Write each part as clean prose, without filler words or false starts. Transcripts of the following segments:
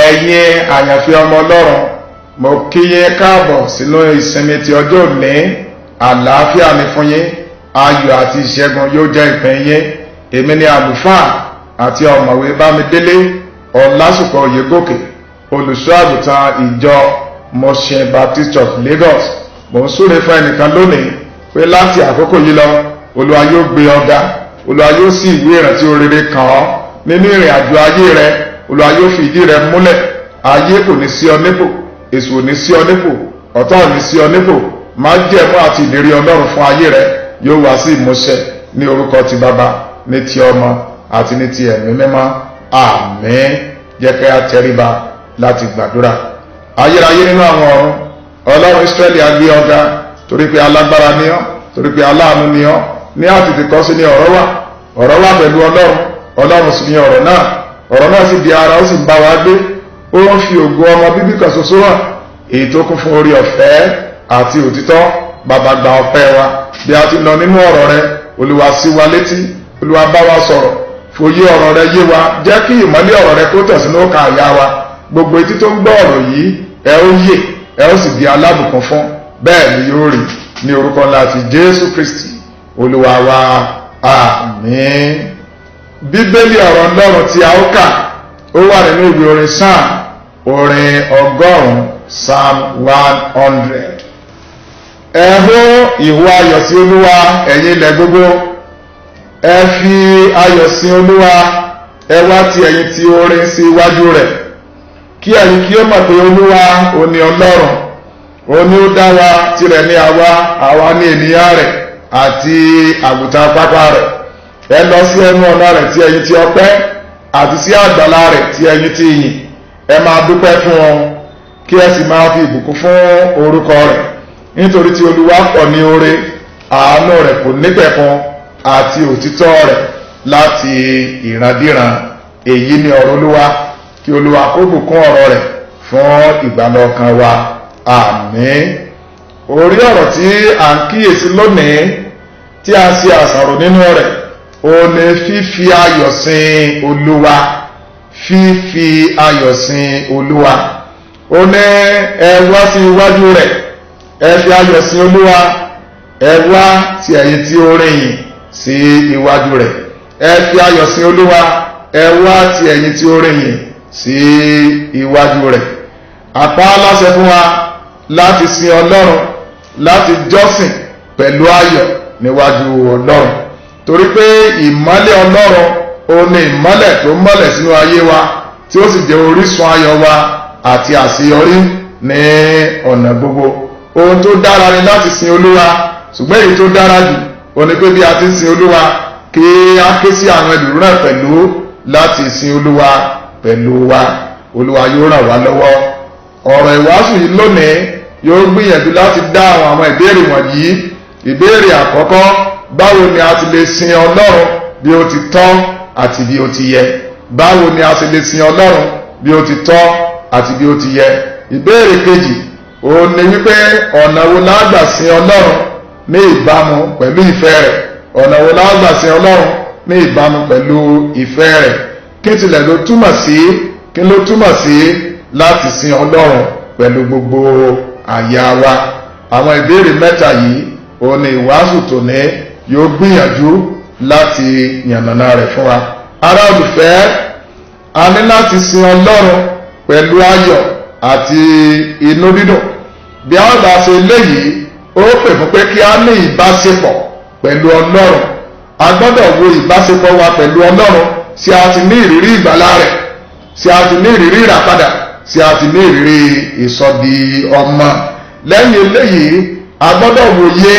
Ẹ̀yin àyànfẹ́ ọmọ Ọlọ́run, mo kí yín káàbọ̀ sínú ìsinmi ti ọjọ́ òní. Àlàáfíà ni fún yín, ayọ̀ àti ìṣẹ́gun yóò jẹ́ ìpín yín. Èmi ni àlùfáà àti ọ̀mọ̀wé Bámidélé Ọlásùpọ̀ Oyègòkè, olùṣọ́ àgùntàn ìjọ Mushin Baptist Church, Lagos. Mo ń súre fún ẹnìkan lónìí pé láti àkókò yìí lọ, Olúwa yóò gbé ọ ga, Olúwa yóò sì ìwé ìrántí oríire kàn ọ́ nínú ìrìn àjò ayé rẹ. Olúwa yóò fi ìdí rẹ múlẹ̀. Ayé kò ní sí ọ nípò, èṣù ò ní sí ọ nípò, ọ̀tá ò ní sí ọ nípò. Májẹ̀mú àti ìlérí Ọlọ́run fún ayé rẹ yóò wá sí ìmúṣẹ ní orúkọ ti Bàbá, ní ti Ọmọ àti ní ti Ẹ̀mí Mímọ́. Àmín. Jẹ́ kí a tẹríba láti gbàdúrà. Ayérayé nínú àwọn ọ̀run, Ọlọ́run Ísírẹ́lì, a gbé ọ ga torí pé alágbára ni ọ́, torí pé aláàánú ni ọ́. Ní àtètèkọ́ṣe ni ọ̀rọ̀ wà, ọ̀rọ̀ wà pẹ̀lú Ọlọ́run, Ọlọ́run sì ni ọ̀rọ̀ náà. Ọ̀rọ̀ náà sì di ara, ó sì ń bá wa gbé. Ó ń fi ògo ọmọ bíbí kan ṣoṣo hàn, èyí tó kún fún orí ọ̀fẹ́ àti òtítọ́. Bàbá, gba ọpẹ́ wa. Bí a ti lọ nínú ọ̀rọ̀ rẹ, Olúwa, sí wa létí. Olúwa, bá wa sọ̀rọ̀, fòye ọ̀rọ̀ rẹ yé wa. Jẹ́ kí ìmọ́lẹ̀ ọ̀rọ̀ rẹ kó tẹ̀ sínú ọkàn àyà wa. Gbogbo etí tó ń gbọ́ ọ̀rọ̀ yìí, ẹ ó yè, ẹ ó sì di alábùkún fún. Bẹ́ẹ̀ ni yóò rí, ní orúkọ ńlá ti Jésù Kristi Olúwa wa. Àmín. Bíbélì, ọ̀rọ̀ Ọlọ́run tí a ó kà, ó wà nínú ìwé orin Psalm, orin 100, Psalm 100. Ẹ hó ìhó ayọ̀ sí Olúwa, ẹ̀yin ilẹ̀ gbogbo. Ẹ fi ayọ̀ sí Olúwa, ẹ wá ti ẹ̀yin ti orin sí iwájú rẹ̀. Kí ẹ̀yin kí ó mọ̀ pé Olúwa ò ní Ọlọ́run, ó ní ó dá wa, tirẹ̀ ní àwa, àwa ní ènìyàn rẹ̀ àti àgùntàn pápá rẹ̀. Ẹ lọ sí ẹnu ọ̀nà rẹ̀ tí ẹ̀yin ti ọpẹ́, àti sí àgbàlá rẹ̀ tí ẹ̀yin ti yìn. Ẹ máa dúpẹ́ fún wọn, kí ẹ sì máa fi ìbùkún fún orúkọ rẹ̀, nítorí tí Olúwa pọ̀ ní oore, àánú rẹ̀ kò nípẹ̀kun, àti òtítọ́ rẹ̀ láti ìrandíran. Èyí ni ọ̀rọ̀ Olúwa. Kí Olúwa kó bùkún ọ̀rọ̀ rẹ̀ fún ìgbàlà ọkàn wa. Àmín. Orí ọ̀rọ̀ tí à ń kíyèsí lónìí, tí a ṣe àṣàrò nínú rẹ̀, ó ní fífi ayọ̀ sin Olúwa. Fífi ayọ̀ sin Olúwa. Ó ní ẹ wá sí iwájú rẹ̀, ẹ fi ayọ̀ sin Olúwa, ẹ wá tí ẹ̀yin tí ó rìn sí iwájú rẹ̀. Ẹ fi ayọ̀ sin Olúwa, ẹ wá tí ẹ̀yin tí ó rìn sí iwájú rẹ̀. Àpá aláṣẹ fún wa láti sin Ọlọ́run, láti jọ́sìn pẹ̀lú ayọ̀ níwájú Ọlọ́run, torí pé ìmọ́lẹ̀ Ọlọ́run, ó ní ìmọ́lẹ̀ tó mọ́lẹ̀ sínú ayé wa, tí ó sì jẹ́ orísun ayọ̀ wa àti àṣeyọrí ní ọ̀nà gbogbo. Ohun tó dára ni láti sin Olúwa, ṣùgbọ́n èyí tó dára jù ó ní pé bí a ti ń sin Olúwa, kí a ké sí àwọn ẹlòmíràn pẹ̀lú láti sin Olúwa pẹ̀lú wa. Olúwa yóò ràn wá lọ́wọ́. Ọ̀rọ̀ ìwàásù yìí lónìí yóò gbìyànjú láti dá àwọn ìbéèrè wọ̀nyí. Ìbéèrè àkọ́kọ́: báwo ni a ti lè sin Ọlọ́run bí ó ti tọ́ àti bí ó ti yẹ? Báwo ni a ti lè sin Ọlọ́run bí ó ti tọ́ àti bí ó ti yẹ? Ìbéèrè kejì, òun ni wípé ọ̀nà wo la gbà sin Ọlọ́run ní ìbámu pẹ̀lú ìfẹ́ rẹ̀? Ọ̀nà wo la gbà sin Ọlọ́run ní ìbámu pẹ̀lú ìfẹ́ rẹ̀? Kí tilẹ̀ ló túmọ̀ sí, kí ló túmọ̀ sí láti sin Ọlọ́run pẹ̀lú gbogbo àyà wa? Àwọn ìbéèrè mẹ́ta yìí, òun ni ìwàásù tòní yóò gbìyànjú láti yànnàná rẹ̀ fún wa. Ará olùfẹ́, a ní láti sin Ọlọ́run pẹ̀lú ayọ̀ àti inú dídùn. Bí a bá ṣe léyìí, ó pè fún pé kí a ní ìbáṣepọ̀ pẹ̀lú Ọlọ́run. A gbọ́dọ̀ wo ìbáṣepọ̀ wa pẹ̀lú Ọlọ́run. Sí a ti ní ìrírí ìgbàlà rẹ̀? Sí a ti ní ìrírí ìràpadà? Sí a ti ní ìrírí ìsọdi ọmọ? Lẹ́yìn eléyìí, a gbọ́dọ̀ wòye,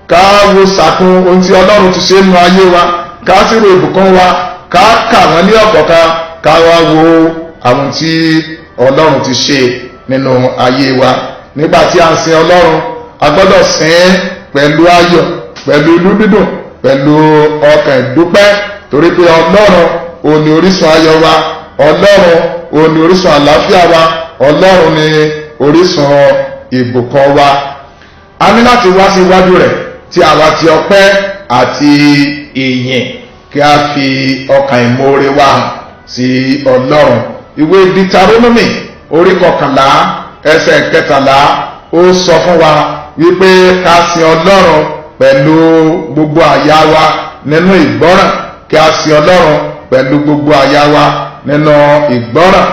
ká wo sàkún ohun tí Ọlọ́run ti ṣe nínú ayé wa, ká sì ro ìbùkún wa, ká kà wọ́n ní ọ̀kọ̀ọ̀kan, ká wá wo àwọn tí Ọlọ́run ti ṣe nínú ayé wa. Nígbà tí a ń sin Ọlọ́run, a gbọ́dọ̀ sìn pẹ̀lú ayọ̀, pẹ̀lú inú dídùn, pẹ̀lú ọkàn ìdúpẹ́, torí pé Ọlọ́run òun ni orísun ayọ̀ wa, Ọlọ́run òun ni orísun àlàáfíà wa, Ọlọ́run ni orísun ìbùkún wa. A ní láti wá sí iwájú rẹ̀ tí àwa ti ọpẹ́ àti ìyìn, kí a fi ọkàn ìmoore wa hàn sí Ọlọ́run. Ìwé Deuteronomy orí 11 ẹsẹ̀ 13 ó sọ fún wa wípé ká sin Ọlọ́run pẹ̀lú gbogbo àyà wa nínú ìgbọ́ràn, kí a sin Ọlọ́run pẹ̀lú gbogbo àyà wa nínú ìgbọ́ràn.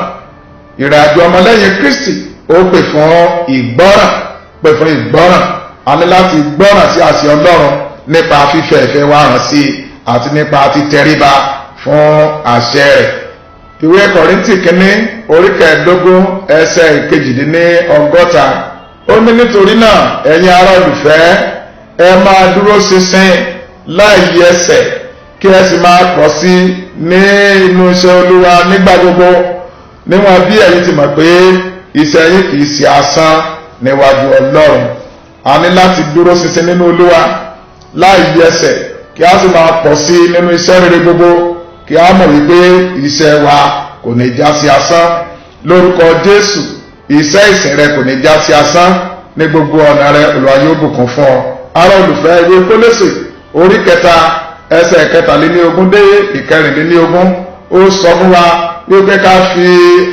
Ìrìnàjò ọmọlẹ́yìn Kristi ó pè fún ìgbọ́ràn, pè fún ìgbọ́ràn. A ní láti gbọ́ràn sí àṣẹ Ọlọ́run nípa fífẹ́ ìfẹ́ wa hàn sí i àti nípa títẹríba fún àṣẹ rẹ̀. Ìwé Kọ̀ríńtì kínní orí 15 ẹsẹ̀ 58 ó ní, nítorí náà ẹ̀yin ará olùfẹ́, ẹ máa dúró ṣinṣin láì yẹsẹ̀, kí ẹ sì máa pọ̀ sí ní inú iṣẹ́ Olúwa nígbà gbogbo, níwọ̀n bí ẹ̀yin ti mọ̀ pé iṣẹ́ yín kì í ṣe asán níwájú Ọlọ́run. A ní láti dúró ṣinṣin nínú Olúwa láì yẹsẹ̀, kí a sì máa pọ̀ sí nínú iṣẹ́ rere gbogbo, kí a mọ̀ wípé iṣẹ́ wa kò ní já sí asán. Lórúkọ Jésù, iṣẹ́ ìsìn rẹ kò ní já sí asán. Ní gbogbo ọ̀nà rẹ Olúwa yóò bùkún fún ọ. Ará olùfẹ́, ìwé Kólósè orí 3 ẹsẹ̀ 23 dé 24 ó sọ fún wa wípé ká fi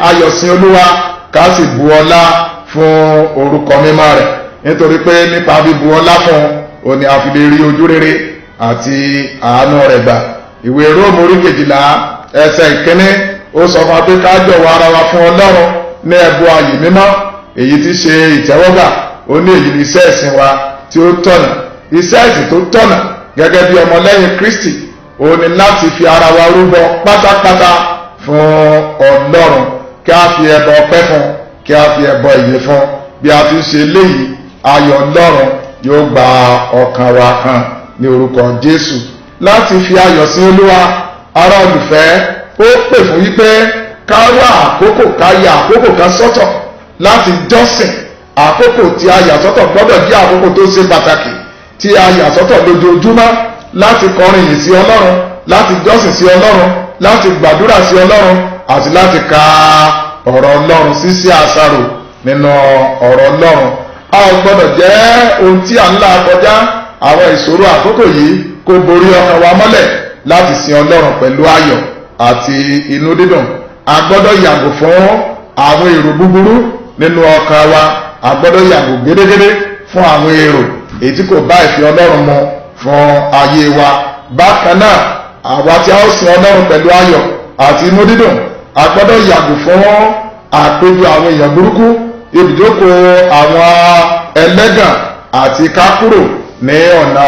ayọ̀ sin Olúwa, ká sì bu ọlá fún orúkọ mímọ́ rẹ̀, nítorí pé nípa bíbu ọlá fún un ni a fi lè rí ojú rere àti àánú rẹ̀ gbà. Ìwé Róòmù orí 12 ẹsẹ̀ 1 ó sọ fún wa pé ká jọ̀wọ́ ara wa fún Ọlọ́run ní ẹ̀bùn ààyè mímọ́, èyí tí ṣe ìtẹ́wọ́gbà. Ó ní èyí ni iṣẹ́ ìsìn wa tí ó tọ̀nà. Iṣẹ́ ìsìn tó tọ̀nà gẹ́gẹ́ bí ọmọlẹ́yìn Kristi ó ní láti fi ara wa rúbọ pátápátá fún Ọlọ́run, kí a fi ẹbọ ọpẹ́ fún, kí a fi ẹbọ ìyè fún. Bí a ti ń ṣe léyìí, ayọ̀ Ọlọ́run yóò gba ọkàn wa hàn ní orúkọ Jésù. Láti fi ayọ̀ sí Olúwa, ará olùfẹ́, ó pè fún wípé ká wá àkókò, ká ya àkókò kan sọ́tọ̀ láti jọ́sìn. Àkókò tí a yà sọ́tọ̀ gbọ́dọ̀ jẹ́ àkókò tó ṣe pàtàkì tí a yà sọ́tọ̀ lójoojúmọ́ láti kọrin yìí sí Ọlọ́run, láti jọ́sìn sí Ọlọ́run, láti gbàdúrà sí Ọlọ́run àti láti ka ọ̀rọ̀ Ọlọ́run, ṣíṣe àṣàrò nínú ọ̀rọ̀ Ọlọ́run. A ò gbọ́dọ̀ jẹ́ ohun tí à ń là kọjá, àwọn ìṣòro àkókò yìí kó borí ọkàn wa mọ́lẹ̀ láti sin Ọlọ́run pẹ̀lú ayọ̀ àti inú dídùn. A gbọ́dọ̀ yàgò fún àwọn èrò búburú nínú ọkàn wa. A gbọ́dọ̀ yàgò gédégédé fún àwọn èrò èyí tí kò bá ìfẹ́ Ọlọ́run mu fún ayé wa. Bákan náà, àwa tí a ó sin Ọlọ́run pẹ̀lú ayọ̀ àti inú dídùn, a gbọ́dọ̀ yàgò fún àpéjọ àwọn èèyàn burúkú, ibùjókòó àwọn ẹlẹ́gàn àti kákúrò ní ọ̀nà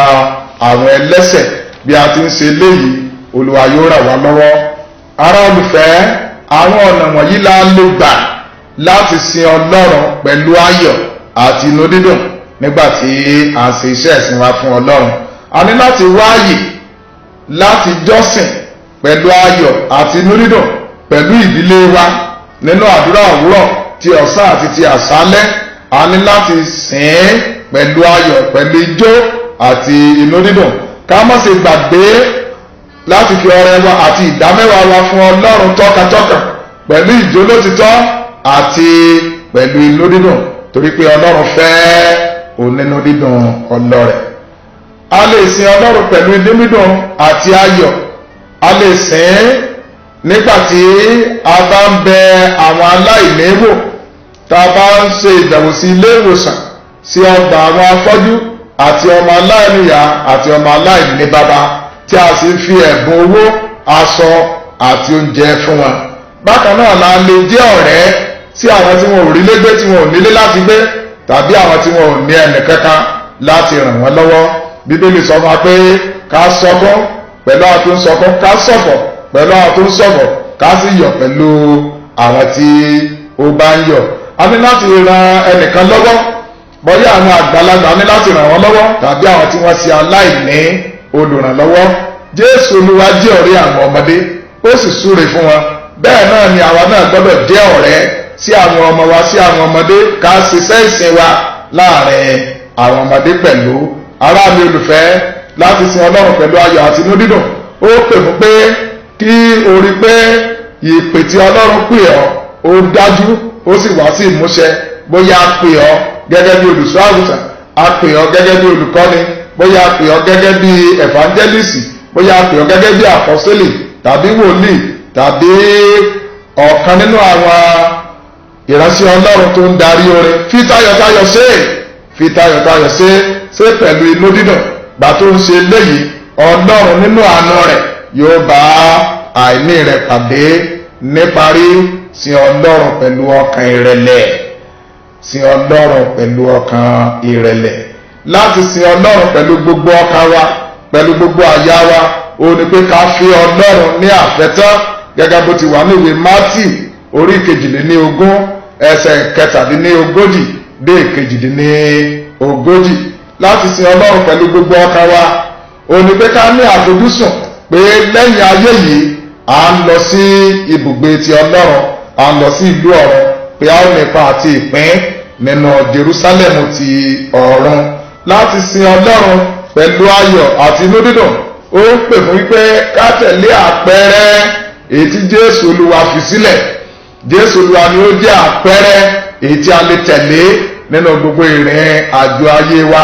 àwọn ẹlẹ́sẹ̀. Bí a ti ń ṣe léyìí, Olúwa yóò ràn wá lọ́wọ́. Ará olùfẹ́, àwọn ọ̀nà wọ̀nyí la lè gbà láti sin Ọlọ́run pẹ̀lú ayọ̀ àti inú dídùn nígbà tí a ń ṣe iṣẹ́ ìsìn wa fún Ọlọ́run. A ní láti wáàyè láti jọ́sìn pẹ̀lú ayọ̀ àti inú dídùn pẹ̀lú ìdílé wa nínú àdúrà òwúrọ̀, ti ọ̀sán àti ti àṣálẹ́. A ní láti sìn ín pẹ̀lú ayọ̀, pẹ̀lú ijó àti inú dídùn. Ká má ṣe gbàgbé láti fi ọrẹ wa àti ìdámẹ́wàá wa fún Ọlọ́run tọkàntọkàn pẹ̀lú ìjólótítọ́ àti pẹ̀lú inú dídùn, torí pé Ọlọ́run fẹ́ onínú dídùn ọlọ́rẹ̀. A lè sin Ọlọ́run pẹ̀lú inú dídùn àti ayọ̀. A lè sìn nígbà tí a bá ń bẹ àwọn aláìní wò, tá a bá ń ṣe ìbẹ̀wò sí ilé ìwòsàn, sí ọgbà àwọn afọ́jú àti ọmọ aláìníyá àti ọmọ aláìní bàbá, tí a sì ń fi ẹ̀bùn owó, aṣọ àti oúnjẹ fún wọn. Bákan náà la lè jẹ́ ọ̀rẹ́ sí àwọn tí wọn ò rí légbé, tí wọn ò nílé láti gbé, tàbí àwọn tí wọn ò ní ẹnì kankan láti ràn wọ́n lọ́wọ́. Bíbélì sọ fún wa pé ká sọkún pẹ̀lú àwọn tó ń sọkún, ká ṣọ̀fọ̀ pẹ̀lú àwọn tó ń ṣọ̀fọ̀, ká sì yọ̀ pẹ̀lú àwọn tí ó bá ń yọ̀. A ní láti ran ẹnìkan lọ́wọ́, bóyá àwọn àgbàlagbà ní láti ràn wọ́n lọ́wọ́ tàbí àwọn tí wọ́n ṣe aláìní olùrànlọ́wọ́. Jésù Olúwa jẹ́ ọ̀rẹ́ àwọn ọmọdé, ó sì súre fún wọn. Bẹ́ẹ̀ náà ni àwa náà gbọ́dọ̀ jẹ́ ọ̀rẹ́ sí àwọn ọmọ wa, sí àwọn ọmọdé, ká ṣiṣẹ́ ìsìn wa láàrin àwọn ọmọdé pẹ̀lú. Ará mi olùfẹ́, láti sin Ọlọ́run pẹ̀lú ayọ̀ àti inú dídùn, ó pè fún pé kí o rí pé ìpè tí Ọlọ́run pè ọ́ ó dájú, ó sì wá sí ìmúṣẹ. Bóyá a pè ọ́ gẹ́gẹ́ bí olùṣọ́ àgùntàn, a pè ọ́ gẹ́gẹ́ bí olùkọ́ni, bóyá a pè ọ́ gẹ́gẹ́ bí evangelist, bóyá a pè ọ́ gẹ́gẹ́ bí àpọ́sítélì tàbí wòlíì tàbí Ọ̀kan nínú àwọn ìránṣẹ́ Ọlọ́run tó ń darí orin, fi tayọ̀tayọ̀ ṣe é, fi tayọ̀tayọ̀ ṣe é, ṣe pẹ̀lú inú dídùn. Gbà tó ń ṣe léyìí, Ọlọ́run nínú àánú rẹ̀ yóò bá àìní rẹ̀ pàdé. Níparí, sin Ọlọ́run pẹ̀lú ọkàn ìrẹ̀lẹ̀. Sin Ọlọ́run pẹ̀lú ọkàn ìrẹ̀lẹ̀. Láti sin Ọlọ́run pẹ̀lú gbogbo ọkàn wa, pẹ̀lú gbogbo àyà wa, ó ní pé ká fi Ọlọ́run ní àfẹ́tán, gẹ́gẹ́ bó ti wà ní ìwé Mátíù orí 22, ẹsẹ̀ 37 dé 38. Láti sin Ọlọ́run pẹ̀lú gbogbo ọkàn wa, ó ní pé ká ní àfojúsùn pé lẹ́yìn ayé yìí, à ń lọ sí ibùgbé ti Ọlọ́run, à ń lọ sí ìlú ọ̀run, pé a ó nípa àti ìpín nínú Jerusalem ti ọ̀run. Láti sin Ọlọ́run pẹ̀lú ayọ̀ àti inú dídùn, ó ń pè fún wípé ká tẹ̀lé àpẹẹrẹ èyí tí Jésù Olúwa fi sílẹ̀. Jésù Olúwa ni ó jẹ́ àpẹẹrẹ èyí tí a lè tẹ̀lé nínú gbogbo ìrìn àjò ayé wa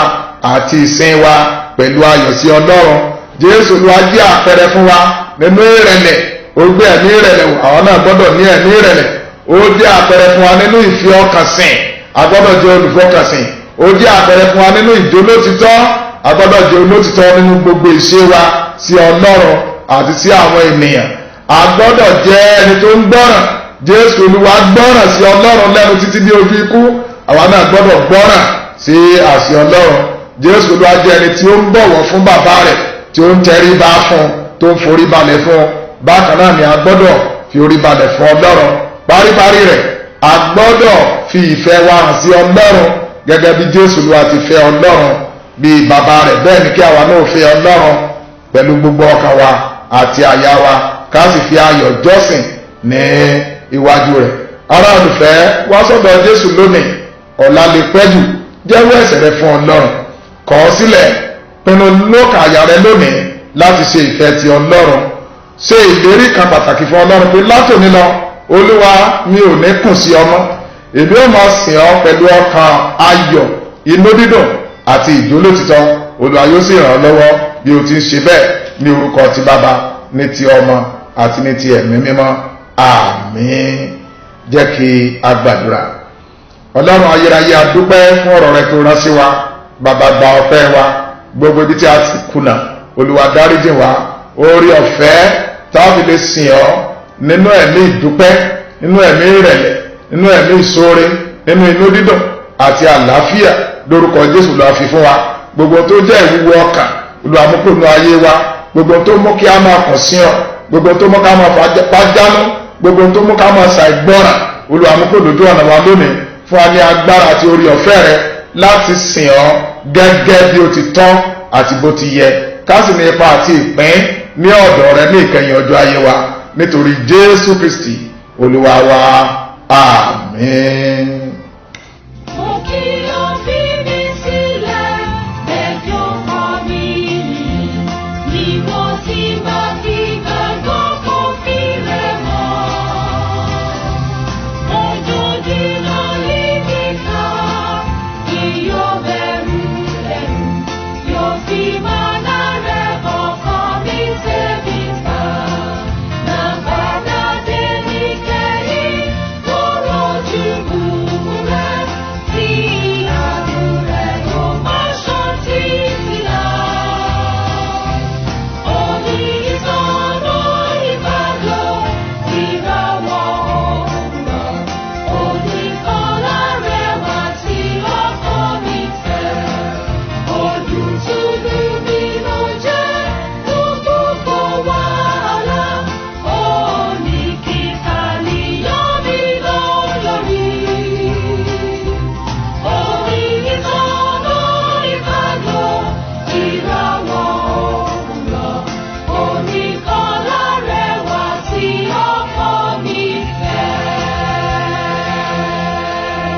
àti ìsìn wa pẹ̀lú ayọ̀ sí Ọlọ́run. Jésù Olúwa jẹ́ àpẹẹrẹ fún wa nínú ìrẹ̀lẹ̀. Ó gbé ẹ̀mí ìrẹ̀lẹ̀, àwọn náà gbọ́dọ̀ ní ẹ̀mí ìrẹ̀lẹ̀. Ó jẹ́ àpẹẹrẹ fún wa nínú ìfi ọkàn sìn, a gbọ́dọ̀ jẹ́ olùfọkànsìn. Ó jẹ́ àpẹẹrẹ fún wa nínú ìjólótítọ́, a gbọ́dọ̀ jẹ́ olótítọ́ nínú gbogbo ìṣe wa sí Ọlọ́run àti sí àwọn ènìyàn. A gbọ́dọ̀ jẹ́ ẹni tó ń gbọ́ràn. Jésù Olúwa gbọ́ràn sí Ọlọ́run lẹ́nu títí dé ojú ikú, àwa náà gbọ́dọ̀ gbọ́ràn sí àṣẹ Ọlọ́run. Jésù Olúwa jẹ́ ẹni tí ó ń bọ̀wọ̀ fún bàbá rẹ̀, tí ó ń tẹríba fún, tó ń forí balẹ̀ fún. Bákan náà ni a gbọ́dọ̀ fi orí balẹ̀ fún Ọlọ́run. Paríparí rẹ̀, a gbọ́dọ̀ fi ìfẹ́ wa hàn sí Ọlọ́run gẹ́gẹ́ bí Jésù Olúwa ti fẹ́ Ọlọ́run bí bàbá rẹ̀. Bẹ́ẹ̀ ni kí àwa náà fẹ́ Ọlọ́run pẹ̀lú gbogbo ọkàn wa àti àyà wa, ká sì fi ayọ̀ jọ́sìn ní iwájú rẹ̀. Ará olùfẹ́, wá sọ́dọ̀ Jésù lónìí, ọ̀la lè pẹ́ jù. Jẹ́wọ́ ẹ̀ṣẹ̀ rẹ fún Ọlọ́run, kọ̀ ọ́ sílẹ̀, pinnu lókàn àyà rẹ lónìí láti ṣe ìfẹ́ ti Ọlọ́run. Ṣe ìlérí kan pàtàkì fún Ọlọ́run pé látòní lọ, Olúwa, mi ò ní kùn sí ọmọ, èmi ó máa sìn ọ́ pẹ̀lú ọkàn ayọ̀, inú dídùn àti ìjólótítọ́. Olúwa yóò sì ràn ọ́ lọ́wọ́ bí o ti ń ṣe bẹ́ẹ̀, ní orúkọ ti Bàbá, ní ti Ọmọ àti ní ti Ẹ̀mí Mímọ́. Àmín. Jẹ́ kí a gbàdúrà. Ọlọ́run ayérayé, a dúpẹ́ fún ọ̀rọ̀ rẹ tó rán sí wa. Bàbá, gba ọpẹ́ wa. Gbogbo ibi tí a ti kùnà, Olúwa, dáríjì wá. Orí ọ̀fẹ́ táwọn fi lè sìn ọ́ nínú ẹ̀mí ìdúpẹ́, nínú ẹ̀mí ìrẹ̀lẹ̀, nínú ẹ̀mí ìṣoore, nínú inú dídùn àti àlàáfíà, lórúkọ Jésù ló fi fún wa. Gbogbo tó jẹ́ ìwúwo ọkàn, Olúwa, mú kúrò nínú ayé wa. Gbogbo tó mú kí a máa kàn sí ọ, gbogbo tó mú ká máa pàjánù, gbogbo tó mú ká máa ṣàìgbọràn, Olúwa, mú kúrò lójú ọ̀nà wa lónìí. Fún wa ní agbára àti orí ọ̀fẹ́ rẹ láti sìn ọ́ gẹ́gẹ́ bí ó ti tọ́ àti bó ti yẹ, ká sì ní ipa àti ìpín ní ọ̀dọ̀ rẹ ní ìkẹyìn ọjọ́ ayé wa, nítorí Jésù Kristi Olúwa wa. Àmín.